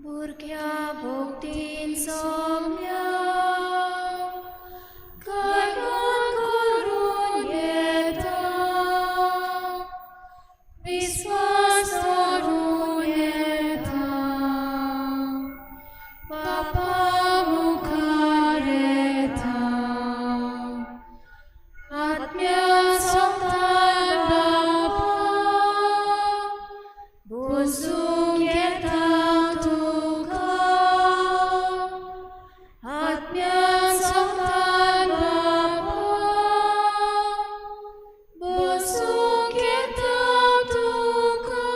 भुरग्या भोगतीन सोम्या करून करून येता विस्वास धरून येता बापा मुखार येता आत्म्या सोंपता बापा बोसूंक येता तुका आत्म्या सोंपता बापा बोसूंक येता तुका.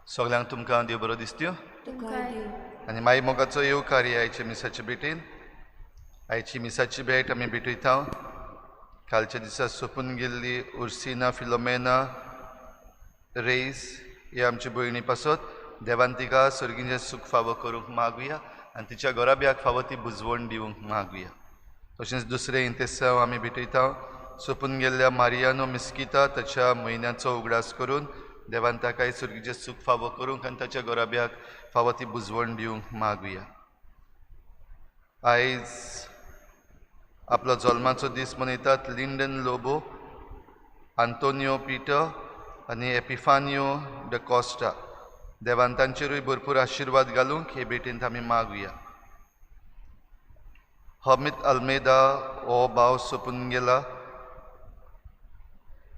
सगल्यांक तुमकां देव बरो दिसत्यो तुमकां दिव. आनी माई मोगाचो येवकार आयच्या मिसाचे भेटेन. आयची मिसाची भेट आमी भेटयता. कालच्या दिसा सोंपून गेल्ली उर्सिना फिलोमेना रेस ही आमची भयणी पासत देवान तिका सर्गीचें सूख फावो करूंक मागुया आनी तिच्या घराब्याक फावो ती बुजवण दिवंक मागुया. तशेंच दुसरें इंतेसांव आमी भेटयता. सोंपून गेल्ल्या मारियानो मिस्किता ताच्या म्हयन्याचो उगडास करून देवान ताकाय सर्गीचें सूख फावो करूंक आनी ताच्या घराब्याक फावो ती बुजवण दिवंक मागुया. आयज आपलो जल्माचो दीस मनयतात लिंडन लोबो, आंतोनियो पिटर आनी एपिफानियो the Costa. देवान तांचेरूय भरपूर आशिर्वाद घालूंक हे भेटेंत आमी मागुया. हमीत अल्मेदा हो भाव सोंपून गेला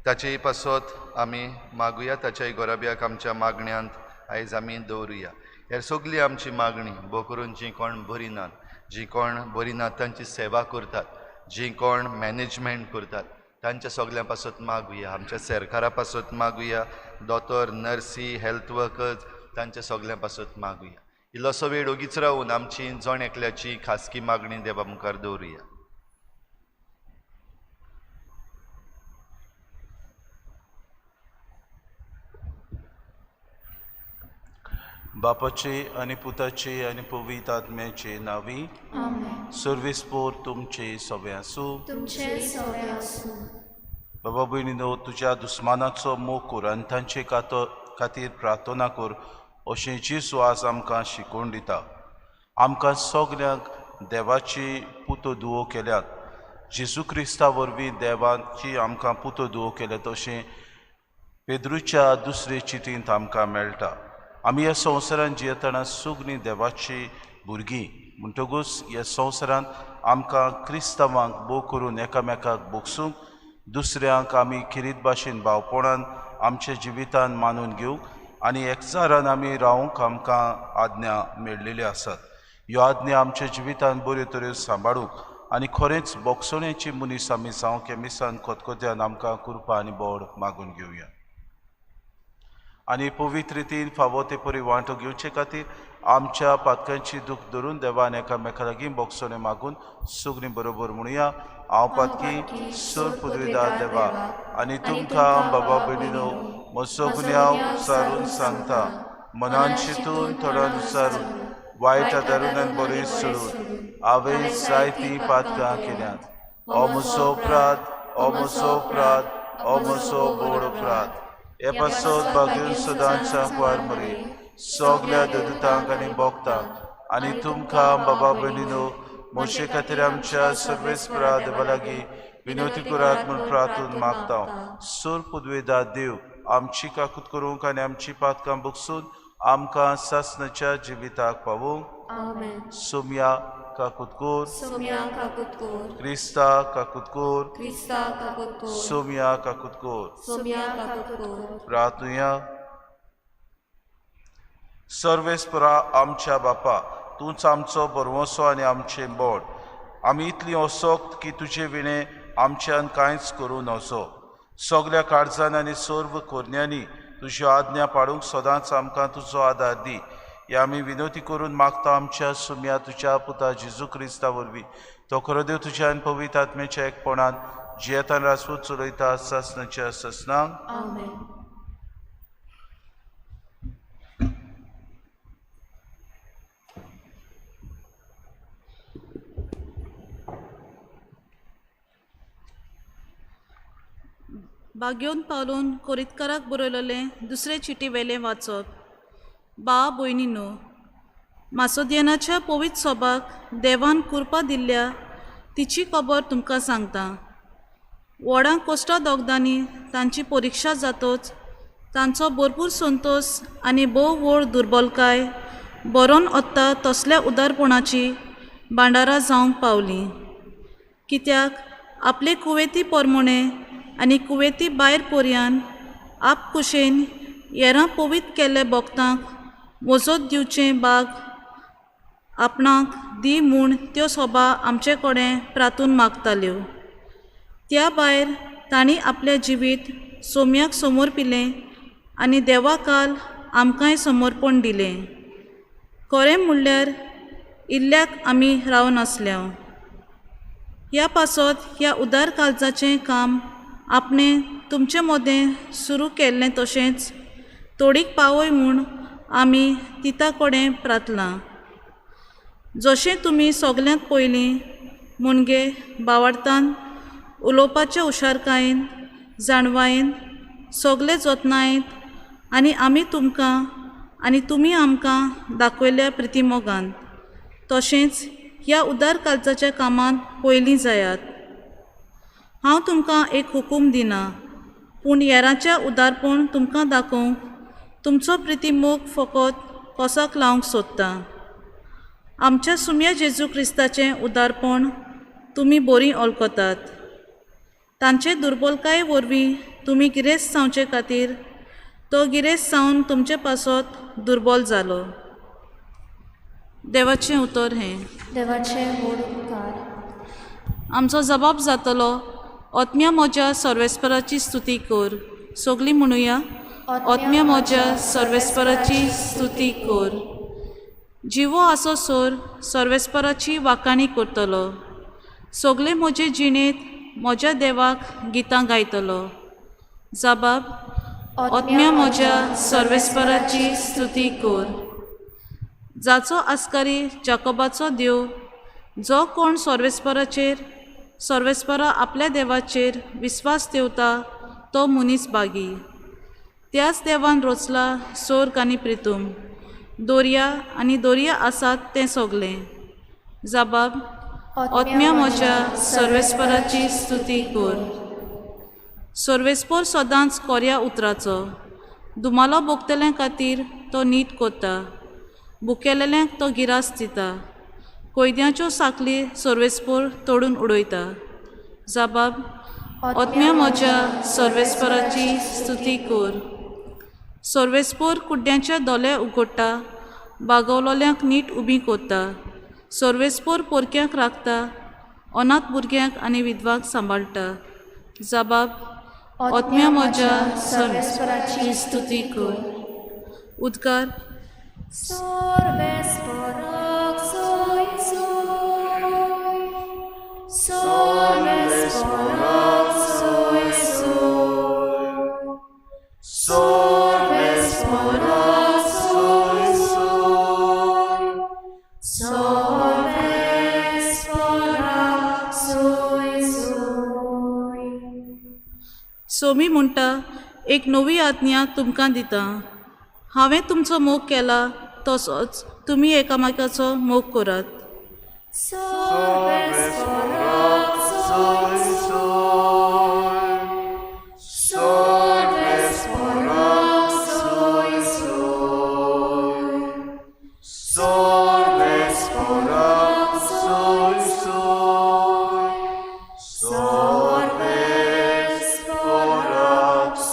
ताचेय पासत आमी मागुया. ताच्याय घराब्याक आमच्या मागण्यांत आयज आमी दवरुया. ह्या सगली आमची मागणी भोव करून जीं कोण बरी नात, जीं कोण बरी नात तांची सेवा करतात, जीं कोण मॅनेजमेंट करतात तांच्या सगल्यां पासत मागुया. आमच्या सरकारा पासत मागुया, दोतोर, नर्सी, हेल्थ वर्कर्स तांच्या सगल्यां पासत मागुया. इल्लोसो वेळ ओगीच रावून आमची जण एकल्याची खासगी मागणी देवा मुखार दवरुया. बापाचे आनी पुताचे आनी पवित्र आत्म्याचे नांवी. आमेन. सर्वेस्पोर तुमचे सवे आसूं. तुमचे सवे आसूं. बाबा भयणीनो, तुज्या दुस्मानाचो मोग कर आनी तांचे खातीर प्रार्थना कर अशें जेजू आज आमकां शिकोवन दिता. आमकां सगल्यांक देवाची पुतो दुवो केल्यात. जेजू क्रिस्ता वरवीं देवाची आमकां पुतो दुवो केल्यात अशें पेद्रूच्या दुसरे चिटींत आमकां मेळटा. आमी ह्या संवसारांत जियेतना सगळीं देवाची भुरगीं म्हणटकूच ह्या संवसारांत आमकां क्रिस्तांवांक भोव करून एकामेकाक भोगसूंक, दुसऱ्यांक आमी खेरीत भाशेन भावपणान आमच्या जिवितान मानून घेवंक आनी एकचारान आमी रावंक आमकां आज्ञा मेळ्ळेल्यो आसात. ह्यो आज्ञा आमच्या जिवितान बऱ्यो तरेन सांबाळूंक आनी खरेंच भोगसण्याची मनीस आमी जावंक ह्या मिसान खतखत्यान आमकां कृपा आनी बोड मागून घेवया. आनी पवित्र रितीन फावो ते परी वांटो घेवचे खातीर आमच्या पातकांची दूख धरून देवान एकामेका लागीं भोगसणें मागून सगळीं बरोबर म्हणुया. हांव पातकी सर पुदविदार देवा आनी तुमकां बाबा भयणीनो म्हजो गुन्यांव सारून सांगता. मनान चिंतून थोड्यान विचारून वायट आदारून आनी बरें सोडून हांवें जायतीं पातकां केल्यांत. हो म्हजो अपराध, हो म्हजो अपराध, हो म्हजो व्हड अपराध. हे पासत भाग्यून सदांच्या कुवार मरे सगल्या ददुतांक आनी भोगतांक आनी तुमकां बाबा भयणीनो म्हजे खातीर आमच्या सर्वेस्परा देवा लागीं विनवती करात म्हूण प्रार्थून मागता. सोर पुदवेदा देव आमची काकूत करूंक आनी आमची पातकां भोगसून आमकां सासणाच्या जिविताक पावोवंक. आमेन. सोम्या काकूत कोर. सोम्या काकूत कोर. क्रिस्ता काकूत कोर. क्रिस्ता काकूत कोर. सोम्या काकूत कोर. सोम्या काकूत कोर. प्रार्थुया. सर्वेस्परा आमच्या बापा, तूंच आमचो बरवसो आनी आमचें बोड. आमी इतली असक्त की तुजे विणें आमच्यान कांयच करूं नजो. सगल्या काळजान आनी सर्व कोरण्यांनी तुज्यो आज्ञा पाडूंक सदांच आमकां तुजो आदार दी. हे आमी विनवती करून मागता आमच्या सुम्या तुज्या पुता जेजू क्रिस्ता वरवीं. तो खरो देव तुज्या आनी पवित्र आत्म्याच्या एकपणान जियेतान राजपूत चलयता सासणाच्या सासणांक. आमेन. बागयोन पावलून कोरितकाराक बरयलेलें दुसरे चिटी वेलें वाचप. बा भयणीनो, मासोदियनाच्या पवित्र सोबाक देवान कृपा दिल्ल्या तिची खबर तुमकां सांगता. व्हडां कोश्टा दोगदांनी तांची परिक्षा जातच तांचो भरपूर संतोश आनी भोव व्हड दुर्बलकाय बरोवन वता तसल्या उदारपणाची भांडारां जावंक पावलीं. कित्याक आपले कुवेती पोरमोणे आनी कुवेती भायर पोरयान आपकुशेन येरां पवित्र केल्ले भक्तांक मोजोत दिवचें बाग आपणाक दी म्हूण त्यो सोबा आमचे कडेन प्रातून मागताल्यो. त्या भायर तांणी आपलें जिवीत सोम्याक समर्पिलें आनी देवा काल आमकांय समर्पण दिलें. खरें म्हणल्यार इल्ल्याक आमी रावनासल्या. ह्या पासत ह्या उदार काळजाचें काम आपणें तुमचे मदें सुरू केल्लें तशेंच तोडीक पावय म्हूण आमी तिता कडेन प्रार्थना. जशें तुमी सगल्यांत पयलीं मुणगे बावार्थान उलोवपाचे हुशारकायेन जाणवायेन सगळे जतनायेंत आनी आमी तुमकां आनी तुमी आमकां दाखयल्या प्रितीमोगान तशेंच ह्या उदार काळजाच्या कामांत पयलीं जायात. हांव तुमकां एक हुकूम दिना, पूण येरांचें उदारपण तुमकां दाखोवंक तुमचो प्रितीमोग फकत कोसाक लावंक सोदता. आमच्या सुम्या जेजू क्रिस्ताचें उदारपण तुमी बरीं वळखतात. तांचे दुर्बलकाये वरवीं तुमी गिरेस्त जावचे खातीर तो गिरेस्त जावन तुमचे पासत दुर्बल जालो. देवाचें उतर हें. देवाचें व्हड उपकार. आमचो जबाब जातलो, आत्म्या म्हज्या सर्वेस्पराची स्तुती कर. सगलीं म्हणुया, आत्म्या म्हज्या सर्वेस्पराची स्तुती कर. जिवो आसो सोर सर्वेस्पराची वाखाणी करतलो. सगळे म्हजे जिणेंत म्हज्या देवाक गितां गायतलो. जबाब, आत्म्या म्हज्या सर्वेस्पराची स्तुती कर. जाचो आस्कारी जाकोबाचो देव, जो कोण सर्वेस्पराचेर सर्वेस्परा आपल्या देवाचेर विस्वास ठेवता तो मनीस बागी. त्याच देवान रचला सोर्ग आनी प्रितूम, दोरया आनी दोरया आसात तें सगलें. जबाब, आत्म्या म्हज्या सर्वेस्पराची स्तुती कर. सर्वेस्पर सदांच कोऱ्या उतराचो दुमालो भोगतल्यां खातीर तो नीट करता, भुकेलेल्यांक तो गिरास दिता, कैद्यांच्यो साखळी सर्वेस्पर तोडून उडयता. जबाब, आत्म्या म्हज्या सर्वेस्पराची स्तुती कर. सर्वेस्पर कुड्ड्यांचे दोळे उगडटा, बागवलोल्यांक नीट उबी करता. सर्वेस्पर पोरक्यांक राखता, अनाथ भुरग्यांक आनी विधवांक सांबाळटा. जबाब, आत्म्या म्हज्या सर्वेस्पराची स्तुती कर. उद्गार. सर्वेस्पराक सोय सोय, सर्वेस्पराक सोय सोय, सर्वेस्पराक सोय सोय, सर्वेस्पराक सोय सोय. सोमी म्हणटा, एक नवी आज्ञा तुमकां दिता. हांवें तुमचो मोग केला तसोच तुमी एकामेकाचो मोग करात. सर्वेस्पराक सोय सोय, सर्वेस्पराक सोय सोय, सर्वेस्पराक सोय सोय, सर्वेस्पराक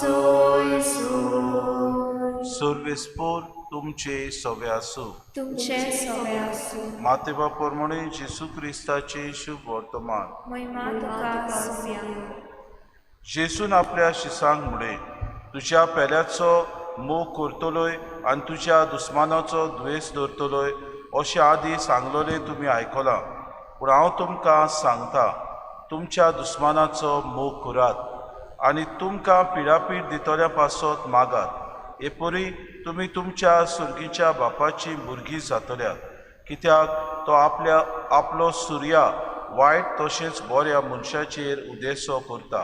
सोय सोय. सर्वेस्पोर तुमचे सवे आसूं. तुमचे सवे आसूं. मातेबा प्रमाणे जेसू क्रिस्ताचे शुभ वर्तमान. महिमा तुका सोम्या. जेसून आपल्या शिसांक म्हळें, तुज्या पेल्याचो मोग करतलोय आनी तुज्या दुस्मानाचो द्वेस दवरतलोय अशें आदी सांगलोलें तुमी आयकलां. पूण हांव तुमकां सांगता, तुमच्या दुस्मानाचो मोग करात आनी तुमकां पिडापीड दितल्या पासत मागात. हे परी तुमी तुमच्या सुर्गीच्या बापाची भुरगीं जातल्यात. कित्याक तो आपल्या आपलो सुर्या वायट तशेंच बऱ्या मनशाचेर उदेसो करता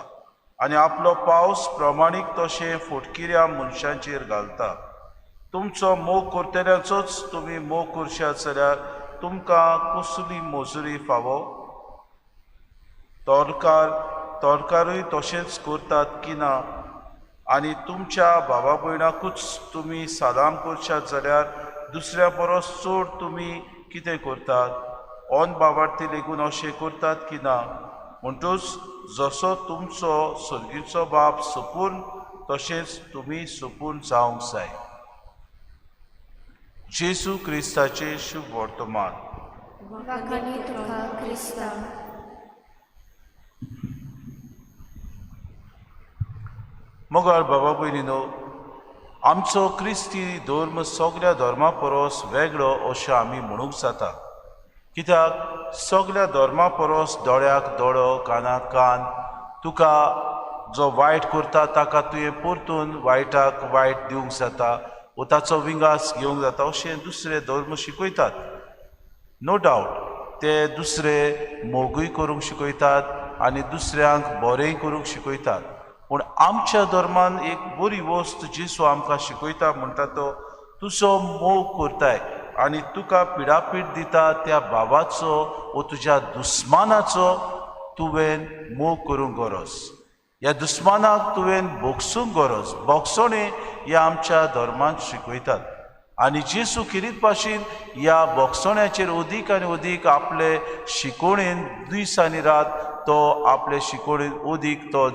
आनी आपलो पावस प्रमाणीक तशें फटकिऱ्या मनशांचेर घालता. तुमचो मोग करतल्यांचोच तुमी मोग करशात जाल्यार तुमकां कसली मजुरी फावो? तोरकारूय तशेंच करतात की ना? आनी तुमच्या भावा भयणाकूच तुमी सलाम करशात जाल्यार दुसऱ्या परस चड तुमी कितें करतात? ऑन बाबार्थी लेगून अशें करतात की ना? म्हणटूच जसो तुमचो सर्गीचो बाप सुपूर्ण तशेंच तुमी सुपूर्ण जावंक जाय. जेजू क्रिस्ताचें शुभ वर्तमान. वाखाणी तुका क्रिस्ता. मोगाळ बाबा भयणीनो, आमचो क्रिस्ती धर्म सगळ्या धर्मा परस वेगळो अशें आमी म्हणूंक जाता. कित्याक सगळ्या धर्मा परस दोळ्याक दोळो, कानाक कान, तुका जो वायट करता ताका तुवें परतून वायटाक वायट दिवंक जाता वो ताचो विंगास घेवंक जाता अशें दुसरे धर्म शिकयतात. नो डावट ते दुसरे मोगूय करूंक शिकयतात आनी दुसऱ्यांक बरेंय करूंक शिकयतात, पूण आमच्या धर्मान एक बरी वस्त जेजू आमकां शिकयता म्हणटा तो तुजो मोग करताय आनी तुका पिडापीड दिता त्या भावाचो वो तुज्या दुस्मानाचो तुवें मोग करूंक गरज, ह्या दुस्मानाक तुवें भोगसूंक गरज. भोगसणें ह्या आमच्या धर्मांत शिकयतात आनी जेजू किरीत भाशेन ह्या भोगसण्याचेर अदीक आनी अदीक आपले शिकोवणेन दीस आनी रात तो आपले शिकोवणेन अदीक तो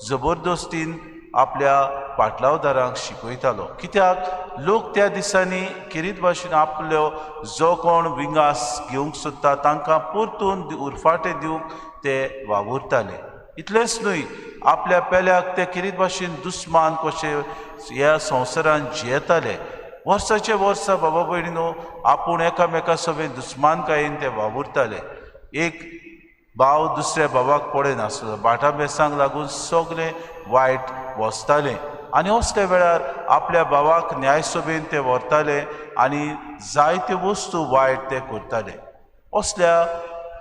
जबरदस्तीन आपल्या पाटलावदारांक शिकयतालो. कित्याक लोक त्या दिसांनी किरीत भाशेन आपल्यो जो कोण विंगास घेवंक सोदता तांकां परतून उरफाटें दिवंक ते वावुरताले. इतलेंच न्हय, आपल्या पेल्याक ते किरीत भाशेन दुस्मान कशे ह्या संवसारान जियेताले. वर्साचे वर्सा बाबा भयणीनो आपूण एकामेका सगळे दुस्मानकायेन ते वावुरताले. एक भाव दुसऱ्या भावाक पळयनासलो, भाटा बेसांक लागून सगळें वायट वचतालें आनी असल्या वेळार आपल्या भावाक न्यायसभेन ते व्हरताले आनी जायत्यो वस्तू वायट ते करताले. असल्या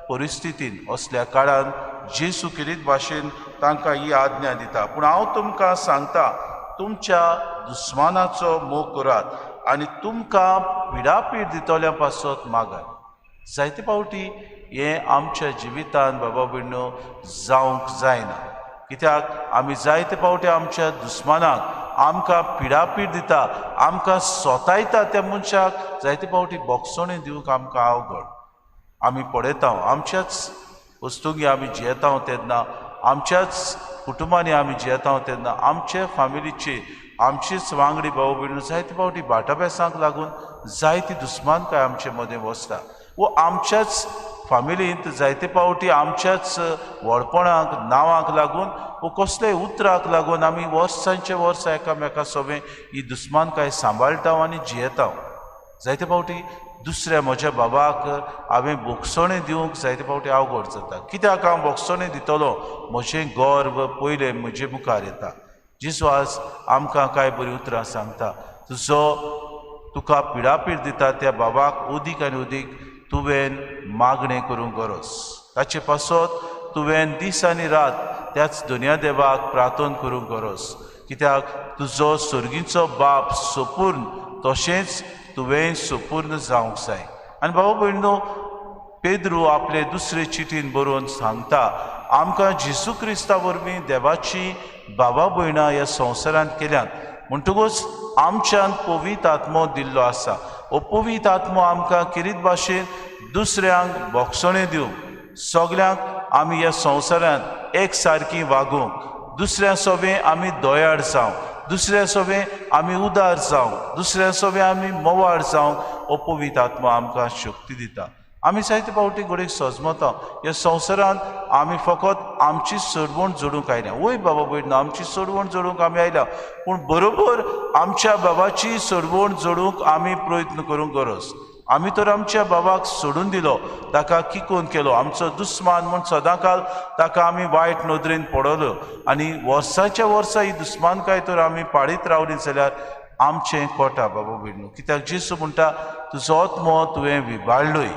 परिस्थितीन, असल्या काळान जेजू किरीत भाशेन तांकां ही आज्ञा दिता, पूण हांव तुमकां सांगता तुमच्या दुस्मानाचो मोग करात आनी तुमकां पिडापीड दितल्या पासत मागात. जायते फावटी हें आमच्या जिवितान बाबा भयणो जावंक जायना, कित्याक आमी जायते फावटी आमच्या दुस्मानाक आमकां पिडापीड दिता, आमकां सोतायता त्या मनशाक जायते फावटी बोगसणें दिवंक आमकां अवघड. आमी पळयता आमच्याच वस्तुंगी आमी जियेता तेन्ना, आमच्याच कुटुंबांनी आमी जियेता तेन्ना आमचे फामिलीचे आमचीच वांगडी भाव भयणो जायते फावटी भाटाबेसांक लागून जायती दुस्मानकाय आमचे मदें बसता वो आमच्याच फामिलींत जायते फावटी आमच्याच व्हडपणाक नांवाक लागून वो कसलेय उतराक लागून आमी वर्सांचे वर्सां एकामेका सोबें ही दुस्मानकाय सांबाळटा आनी जियेता. जायते फावटी दुसऱ्या म्हज्या बाबाक हांवें बोगसणें दिवंक जायते फावटी अवघड जाता. कित्याक हांव बोगसणें दितलो, म्हजें गर्व पयलें म्हजे मुखार येता. जेजू आज आमकां कांय बरीं उतरां सांगता, तुजो तुका पिडापीड दिता त्या बाबाक अदीक आनी अदीक तुवें मागणें करूंक गरज, ताचे पासत तुवें दीस आनी रात त्याच दुनिया देवाक प्रार्थन करूंक गरज. कित्याक तुजो सर्गीचो बाप सुपूर्ण तशेंच तुवें सुपूर्ण जावंक जाय. आनी भाव भयणो, पेद्रू आपले दुसरे चिटीन बरोवन सांगता आमकां जेजू क्रिस्ता वरवीं देवाची बाबा भयणां ह्या संवसारांत केल्यात, म्हणटकूच आमच्यान पवित्र आत्मो दिल्लो आसा. हो पवित्र आत्मो आमकां किरीत भाशेन दुसऱ्यांक बोगसणें दिवंक, सगल्यांक आमी ह्या संवसारांत एक सारकी वागूंक, दुसऱ्या सोबें आमी दयाळ जावं, दुसऱ्या सोबें आमी उदार जावं, दुसऱ्या सोबें आमी मोवाळ जावंक हो पवित्र आत्मो आमकां शक्ती दिता. आमी जायते फावटी घडयेक सजमता ह्या संवसारांत आमी फकत आमची सोडवण जोडूंक आयल्या. वय बाबा भयणो, आमची सोडवण जोडूंक आमी आयल्या, पूण बरोबर आमच्या बाबाची सोडवण जोडूंक आमी प्रयत्न करूंक गरज. आमी तर आमच्या बाबाक सोडून दिलो, ताका किकोन केलो, आमचो दुस्मान म्हूण सदांकाल ताका आमी वायट नदरेन पडलो आनी वर्साच्या वर्सा ही दुस्मानकाय तर आमी पाळीत रावली जाल्यार आमचें कोटा बाबा भयणो. कित्याक जेजू म्हणटा तुजो आत्मो तुवें विबाडलोय.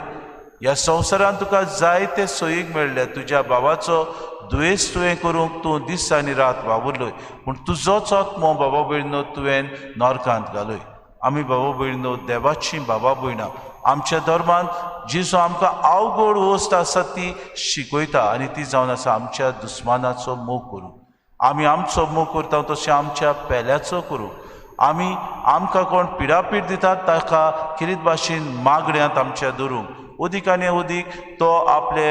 ह्या संवसारांत तुका जायते सोयीक मेळ्ळे, तुज्या भावाचो दुयेंस तुवें करूंक तूं दीस आनी रात वावुरलोय, पूण तुजोच आत्मो बाबा भयणो तुवें नरकांत घालय। आमी बाबा भयणो देवाची बाबा भयणां आमच्या धर्मांत जेजू आमकां अवघड वस्त आसा ती शिकयता आनी ती जावन आसा आमच्या दुस्मानाचो मोग करूं। आमी आमचो मोग करता तशें आमच्या पेल्याचो करूं। आमी आमकां कोण पिडापीड दितात ताका किरीत भाशेन मागण्यांत आमच्या धरूंक, अदीक आनी अदीक तो आपले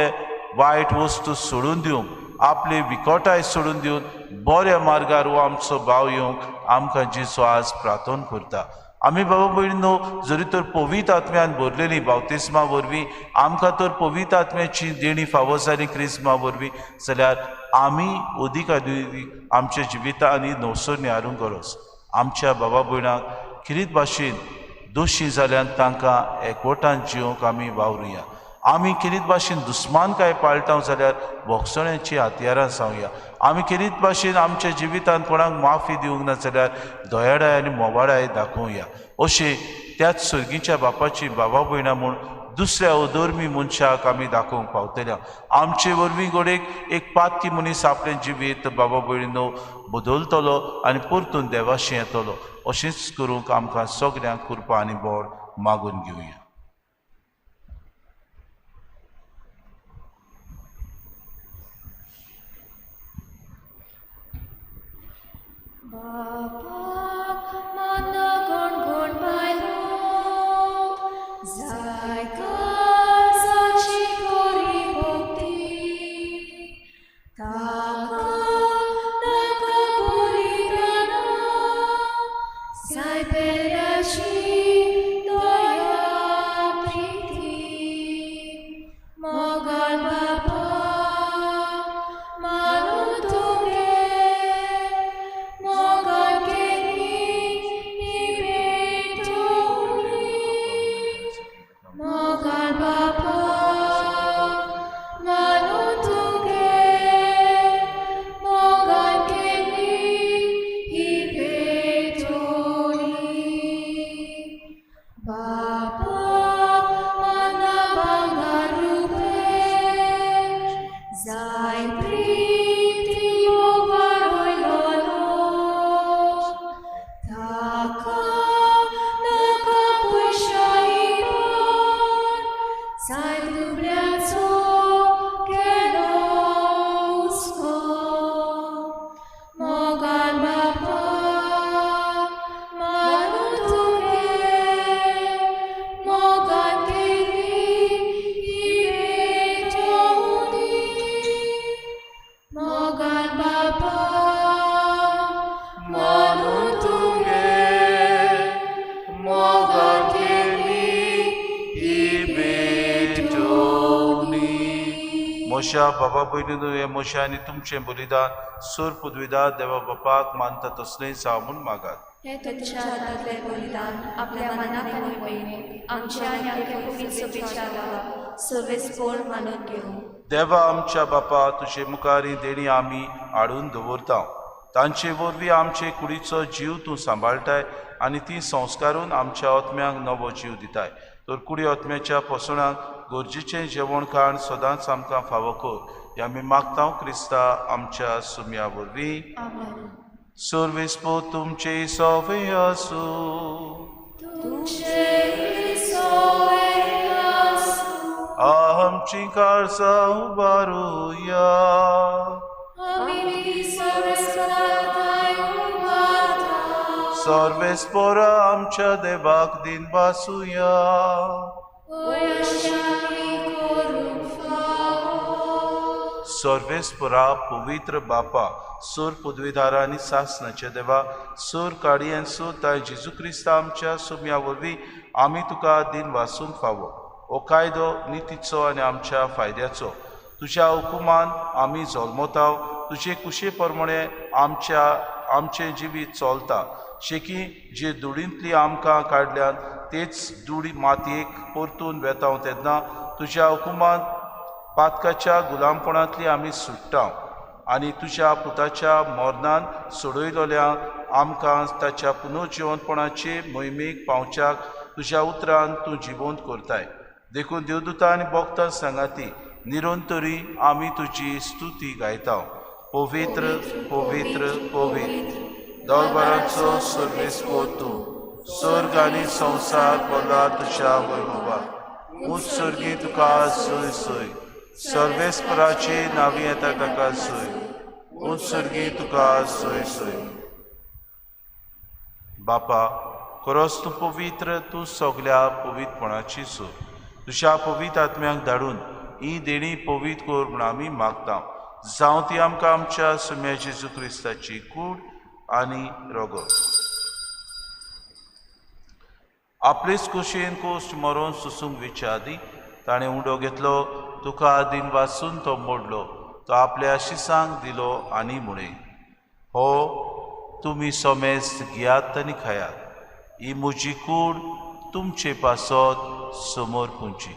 वायट वस्तू सोडून दिवंक, आपली विकोटाय सोडून दिवन बऱ्या मार्गार हो आमचो भाव येवंक आमकां जेजू आज प्रार्थना करता। आमी बाबा भयणीनो जरी तर पवित्र आत्म्यान भरलेली बाप्तिस्मा वरवीं आमकां तर पवित्र आत्म्याची देणी फावो जाली क्रिस्मा वरवीं, जाल्यार आमी अदीक अदीक आमच्या जिवितांनी नवसर निहारूंक गरज। आमच्या बाबा भयणांक किरीत भाशेन दोशी जाल्यान तांकां एकवटान जिवंक आमी वावरुया। आमी किरीत भाशेन दुस्मानकाय पाळटा जाल्यार भोगसण्याची हत्यारां जावया। आमी किरीत भाशेन आमच्या जिवितांत कोणाक माफी दिवंक ना जाल्यार दयाडाय आनी मोवाडाय दाखोवया। अशें त्याच सर्गीच्या बापाची बाबा भयणां म्हूण दुसऱ्या अधर्मी मनशाक आमी दाखोवंक पावतल्या। आमचे वरवीं घडयेक एक पातकी मनीस आपलें जिवीत बाबा भयणीनो बदलतलो आनी परतून देवाशी येतलो। अशेंच करूंक आमकां सगल्यांक कृपा आनी बळ मागून घेवया। बापाक माना कोण कोण बायलो जाय काळजाची कोरी भक्ती, ताका नाका बलिदाना जाय पेल्याची दया प्रिती। मोगाळ बापा मानून तुगे मोगान केली ही भेटवणी, मोगाळ बापा मानून तुगे मोगान केली ही भेटवणी। बापा मना भांगर रुपे जाय प्रिती मोगाळ वयलो, ताका नाका पयशा इबाड जाय दुबळ्याचो केलो हुस्को। मोगाळ बापा मानून तुगे मोगान केली ही भेटवणी, मोगाळ बापा मानून तुगे मोगान केली ही भेटवणी। मोशा बाबा भयणीनो हे मोशा आनी तुमचें बलिदान सूर पुदविदार देवा बापाक मानता तसलें जावं म्हूण मागात। हे तुमच्या हातांतलें बलिदान आपल्या मनाक आनी मोहिमेक आमच्या आनी आमच्या पवित्र सभेच्या देवा सर्वेस्पोर मानून घेवं। देवा आमच्या बापा तुजे मुखार ही देणी आमी हाडून दवरता, तांचे वरवीं आमचे कुडीचो जीव तूं सांबाळटाय आनी ती संस्कारून आमच्या आत्म्यांक नवो जीव दिताय। तर कुडी आत्म्याच्या पोसणाक गरजेचें जेवण खाण सदांच आमकां फावो कर, हें आमी मागता क्रिस्ता आमच्या सुम्या वरवीं। आमेन। सर्वेस्पोर तुमचे सवे आसूं। तुमचे सोवे आसूं। आमची काळजां उबारुया। आमी सर्वेस्पराक उबारता। सर्वेस्पोरा आमच्या देवाक दिन बासुया। होय अशें आमी करूंक फावो। सर्वेस्परा पवित्र बापा सूर पदवीधारा आनी सासनाचे देवा सूर काडयेन सूर ताय जेजू क्रिस्ता आमच्या सुम्या वरवीं आमी तुका दिन वासूंक फावो। हो कायदो नितीचो आनी आमच्या फायद्याचो। तुज्या हुकुमान आमी जल्मताव, तुजे कुशे प्रमाणे आमचें जिवीत चलता। शेकी जे दुडींतली आमकां काडल्यात तेच दुडी मातयेक परतून वेता तेन्ना तुज्या हुकुमान पातकाच्या गुलामपणांतली आमी सुट्टा आनी तुज्या पुताच्या मरणान सोडयलोल्या आमकां ताच्या पुनर्जिवनपणाचे मोहिमेक पावच्याक तुज्या उतरान तूं जिवंत करताय। देखून देवदूता आनी भक्तां सांगाती निरंतरी आमी तुजी स्तुती गायता. पवित्र पवित्र पवित्र दरबाराचो सर्वेस्पोर तूं, स्वर्ग आनी संवसार भरला तुज्या वैभवान. उंच स्वर्गी तुका सोय सोय, सर्वेस्पराचे नांवी येता ताका सोय, उंच स्वर्गी तुका सोय सोय. बापा, खरोच तूं पवित्र, तूं सगल्या पवित्रपणाची सूर. तुज्या पवित्र आत्म्याक धाडून ही देणी पवित्र कर म्हूण आमी मागता. जावं ती आमकां आमच्या सुम्या जेजू क्रिस्ताची कूड आनी रगत. आपलेच कुशीन कोश्ट मरोन सोसूंक वेच्या आदी ताणें उंडो घेतलो, तुका दिन वाचून तो मोडलो, तो आपल्या आशिसांक दिलो आनी म्हळें, हो तुमी सोमेस्त घेयात आनी खायात, ही म्हजी कूड तुमचे पासत समोर पुंची.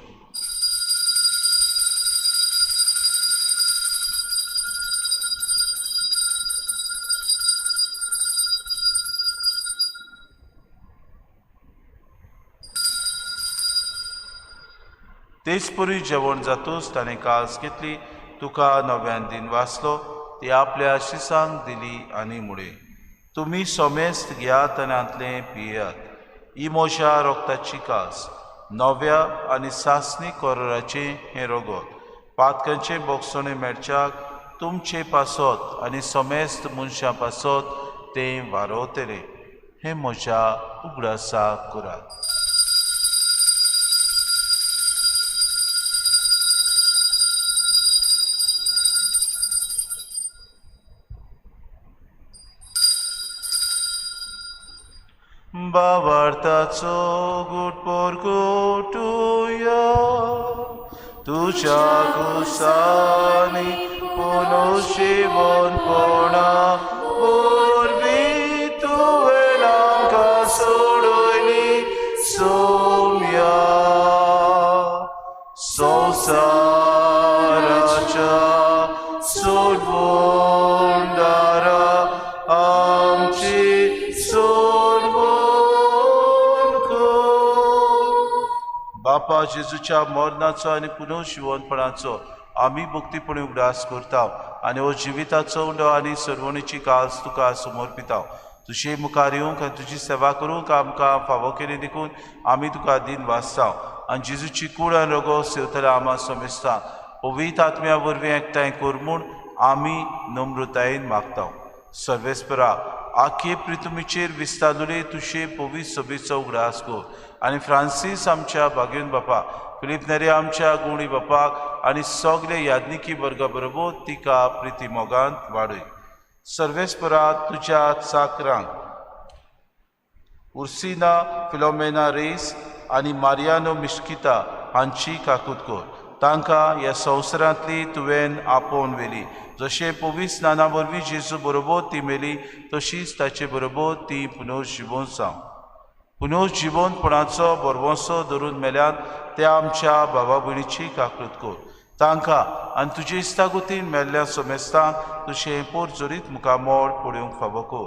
तेच परी जेवण जातूच ताणें कास घेतली, तुका नव्यान दिन वाचलो, ती आपल्या आशिसांक दिली आनी म्हळें, तुमी सोमेस्त घेयात आनी हांतलें पियात, ही म्हज्या रोगताची कास, नव्या आनी सासणी कोराचें हें रगत, पातकांचें बोगसणें मेळच्याक तुमचे पासत आनी समेस्त मनशां पासत तें वारवतलें. हें म्हज्या उगडासाक करात. बावार्थाचो गुट परगटुया, तुज्या कुसानी पुनर्जिवनपणा वरवीं तुवें आमकां सोडयली सोम्या. संवसाराच्या सोडवणदारा आमची सोडवण कर. बापा, जेजूच्या मरणाचो आनी पुनर्जिवनपणाचो आमी भक्तीपणी उगडास करता आनी हो जिविताचो उंडो आनी सरवणीची कास तुका समर्पिता. तुजे मुखार येवंक आनी तुजी सेवा करूंक आमकां फावो केली देखून आमी तुका दिन वाचता आनी जेजूची कूड आनी रगो सेवतल्या आमा समेस्ता पवित्र आत्म्या वरवीं एकठांय कर म्हूण आमी नम्रतायेन मागता. सर्वेस्परा, आखे प्रितुमीचेर विस्तारलेले तुजे पवित्र सभेचो उगडास कर आनी फ्रांसीस आमच्या भाग्योन बापा, फिलीप नेरी आमच्या गुणी बापाक आनी सगळे याज्ञिकी वर्गा बरोबर तिका प्रिती मोगांत वाडय. सर्वेस्परा, तुज्या चाकरांक उर्सिना फिलोमेना रेस आनी मारियानो मिश्किता हांची काकूत कर. तांकां ह्या संवसारांतली तुवें आपोवन व्हेली. जशें पवित्र स्नाना वरवीं जेजू बरोबर ती मेली, तशीच ताचे बरोबर ती पुनर्जिवन जावं. पुनर्जिवनपणाचो भरवंसो धरून मेल्यात त्या आमच्या भावा भयणीची काकूत कर. तांकां आनी तुजे इस्तागुतीन मेल्ल्या समेस्तांक तुजें पोरजोरीत मुखामळ पळोवंक फावो कर.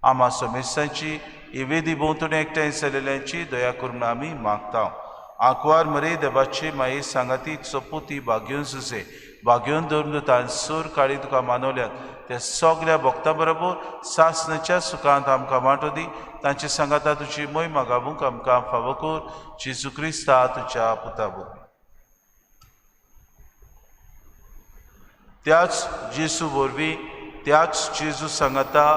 आमा समेस्तांची इवेदी भोंवतणी एकठांय जाल्ल्यांची दया करून आमी मागता. आंकवार मरे देवाची माये सांगाती चपोती भाग्योन सुसे भाग्योन धरून तान सूर काळी तुका मानवल्यात त्या सगल्या भक्तां बरोबर सासणाच्या सुखांत आमकां वांटो दी. तांचे सांगाता तुजी मोय मागावूंक आमकां फावो कर. जेजू क्रिस्ता तुज्या पुता वरवीं. त्याच जेजू वरवीं, त्याच जेजू सांगाता,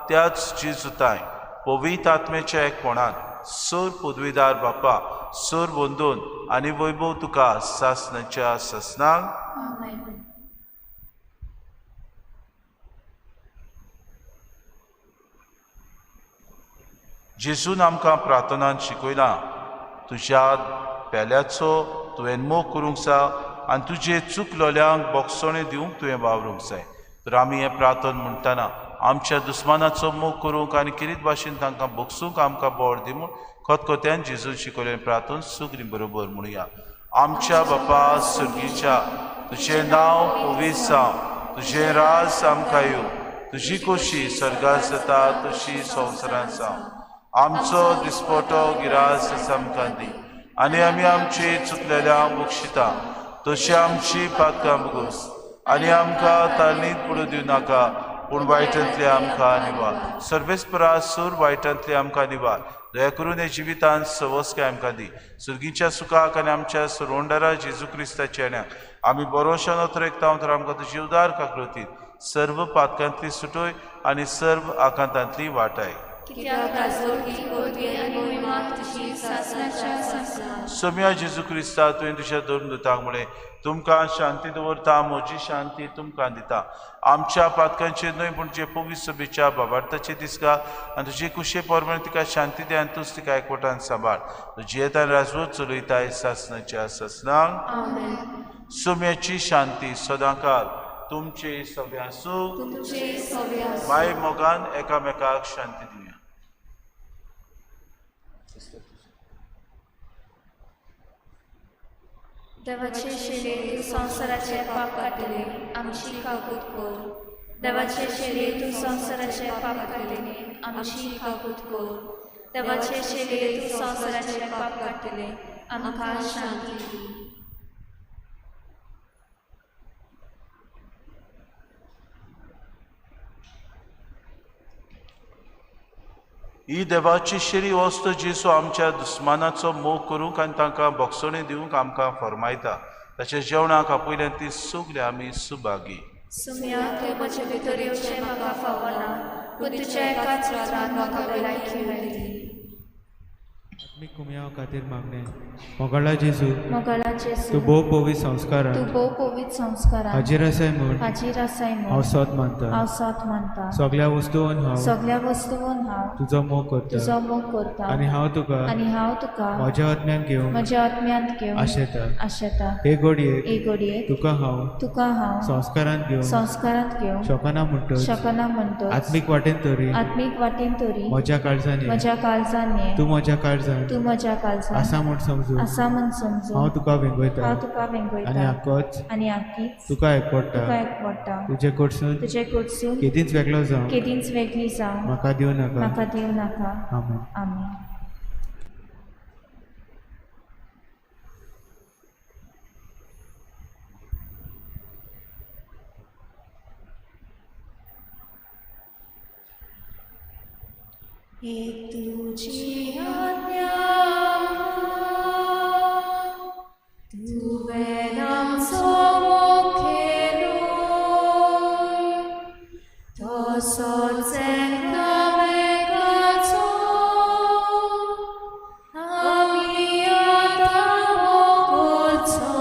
त्याच जेजू ताय पवित्र आत्म्याच्या एकपणान सोर पदवीदार बापा, सोर वंदून आनी वैभव तुका सासणाच्या सासणाक. आमेन. जेजून आमकां प्रार्थनान शिकयलां, तुज्या पेल्याचो तुवें मोग करूंक जाय आनी तुजे चुकलोल्यांक बोगसणें दिवंक तुवें वावरूंक जाय. तर आमी हें प्रार्थन म्हणटना आमच्या दुस्मानाचो मोग करूंक आनी किरीत भाशेन तांकां बोगसूंक आमकां बळ दी म्हूण खतखत्यान जेजून शिकयलें प्रार्थन सुगरी बरोबर म्हणुया. आमच्या बापा सुर्गीच्या, तुजें नांव पवित्र जावं, तुजें राज आमकां येवं, तुजी खोशी स्वर्गात जाता तशी संवसारांत जावं. आमचो दिसपटो गिरास आमकां दी आनी आमी आमची चुकलेल्या बक्षिता तशी आमची पातकां बगोस आनी आमकां ताळणीत पडूं दिवं नाका पूण वायटांतली आमकां निवार. सर्वेस्परा सूर वायटांतली आमकां निवार. दया करून हे जिवितांत सवस्काय आमकां दी. सुर्गीच्या सुखाक आनी आमच्या सुरोंडरा जेजू क्रिस्ताच्या येण्याक आमी बरोशान अतरेकता तर आमकां तुजी उदार काकृतीत सर्व पातकांतली सुटोय आनी सर्व आकांतांतली वाटाय. सोम्या जेजू क्रिस्ता तुवें तुज्या दोन दुतांक म्हळें तुमकां शांती दवरता म्हजी शांती तुमकां दिता. आमच्या पातकांचेर न्हय पूण जे पवित्र सभेच्या बाबार्थाचे दिसका आनी तुजे कुशे प्रमाणे तिका शांती दी आनी तूंच तिका एकवटान सांबाळ. जियेतान राजवट चलयताय सासनाच्या सासनांक. सोम्याची शांती सदांकाल तुमचे सगळे आसूं. माय मोगान एकामेकाक शांती दिवया. देवाचे शेले तूं संवसाराचे पाप काडटले आमची काकूत कर. देवाचे शेले तूं संवसाराचे पाप काडटले आमची काकूत कर. देवाचे शेले तूं संवसाराचे पाप काडटले आमकां शांती दी. ही देवाची शिरी वस्त जेजू आमच्या दुस्मानाचो मोग करूंक आनी तांकां बोगसणी दिवंक आमकां फर्मायता. ताच्या जेवणाक आपयल्यान ती सगळी आमी सुभागी. सुम्या तूं म्हजे भितर येवचें म्हाका फावना पूण तुज्या एकाच उतरान म्हाका भलायकी मेळटली. आत्मीक कुमयाव खातीर मागणें. मोगाळा जेजू, मोगाळा जेजू, तूं भोव पवित्र संस्कारान तूं भोव पवित्र संस्कारान हाजीर आसाय म्हूण हाजीर आसाय म्हूण हांव सत मानता. हांव सत मानता. सगळ्या वस्तून हांव सगळ्या वस्तून हांव तुजो मोग करता तुजो मोग करता आनी हांव तुका आनी हांव तुका म्हज्या आत्म्यान घेवन म्हज्या आत्म्यांत घेवन आशेता. आशेता. हे घडयेक हे घडयेक तुका हांव तुका हांव संस्कारांत घेवन संस्कारांत घेवन शकना म्हणटच शकना म्हणटच आत्मीक वाटेन तरी आत्मीक वाटेन तरी म्हज्या काळजान ये. म्हज्या काळजान ये. तूं म्हज्या काळजान तूं म्हज्या काळजान आसा म्हूण समजून आसा म्हूण समजून हांव तुका वेंगयता हांव तुका वेंगयता आनी आकोच आनी आकीच तुका एकवडटा. तुका एकवडटा. तुजे कडसून तुजे कडसून केदींच वेगळो जावं केदींच वेगळी जावं म्हाका दिवं नाका. म्हाका दिवं नाका. आमेन. आमेन. एक तुजी आज्ञा तुवें आमचो मोग केलो तसोच एकामेकाचो आमी आतां मोग करचो.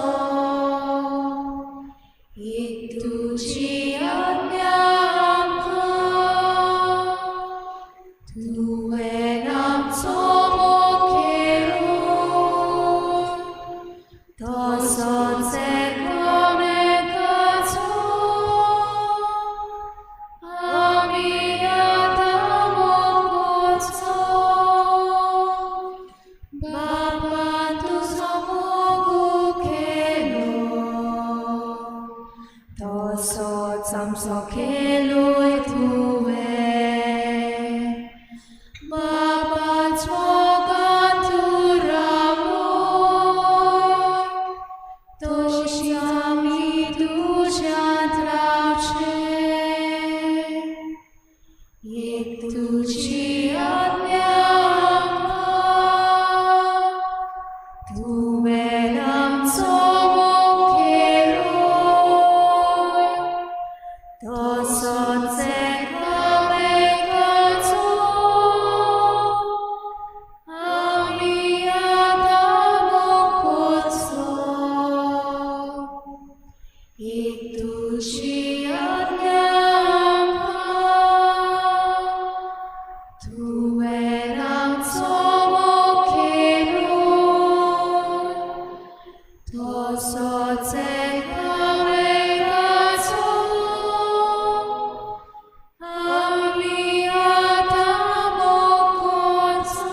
एक तुजी आज्ञा तुवें आमचो मोग केलो तसोच एकामेकाचो आमी आतां मोग करचो. बापा तुजो मोग केलो तसोच आमचो केलोय तुवें. बापाच मोगान तूं रावोय तशी आमी तुज्यांत रावचे. एक तुजी आज्ञा आमकां तुवें आमचो मोग केलोय तसोच एकामेकाचो आमी आतां मोग करचो. एक तुजी आज्ञा आमकां तुवें आमचो मोग केलोय तसोच एकामेकाचो आमी आतां मोग करचो.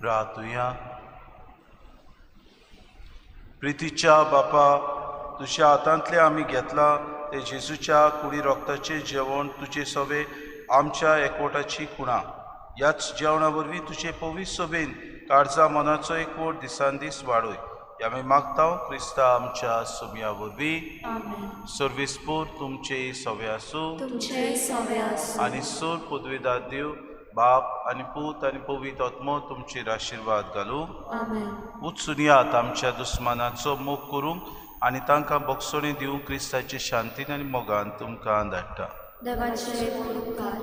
प्रार्थुया. प्रितीच्या बापा, तुज्या हातांतलें आमी घेतलां ते जेजूच्या कुडी रोगताचें जेवण तुजे सवे आमच्या एकवटाची खुणा. ह्याच जेवणा वरवीं तुजे पवित्र सोबेन काळजा मनाचो एकवट दिसान दीस वाडय. हे आमी मागता क्रिस्ता आमच्या सोम्या वरवीं. आमेन. सर्विसपूर तुमचे सवे आसूं. तुमचे सवे आसूं. आनी सोर पदवीदार देव बाप आनी पूत आनी पवित्र आत्मो तुमचेर आशिर्वाद घालूं. आमेन. उचून आमच्या दुस्मानाचो मोग करूंक आनी तांकां बक्षणी दिवंक क्रिस्ताचे शांतीन आनी मोगान तुमकां धाडटा. देवाचे उपकार.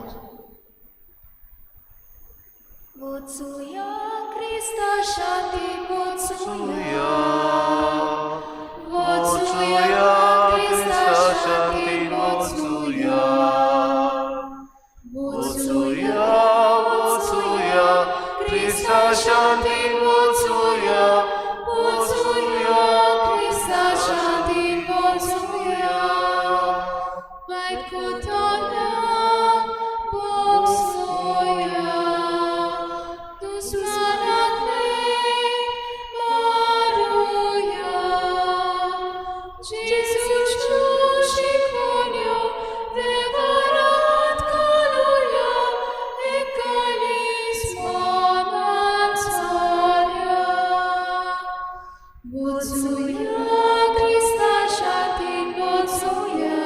वचुया क्रिस्ता शांती वचुया. वचुया क्रिस्ता शांती वचुया. वचुया वचुया क्रिस्ता शांती वचुया. वचुया क्रिस्ता शांती वचुया. Vaikutana boksoya, dusmanatne maruya. Jesu chushi konyo, devarat kaluya, ekalis monatsarya. Vocuja Krista šatin, vocuja.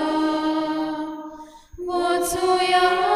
Vocuja.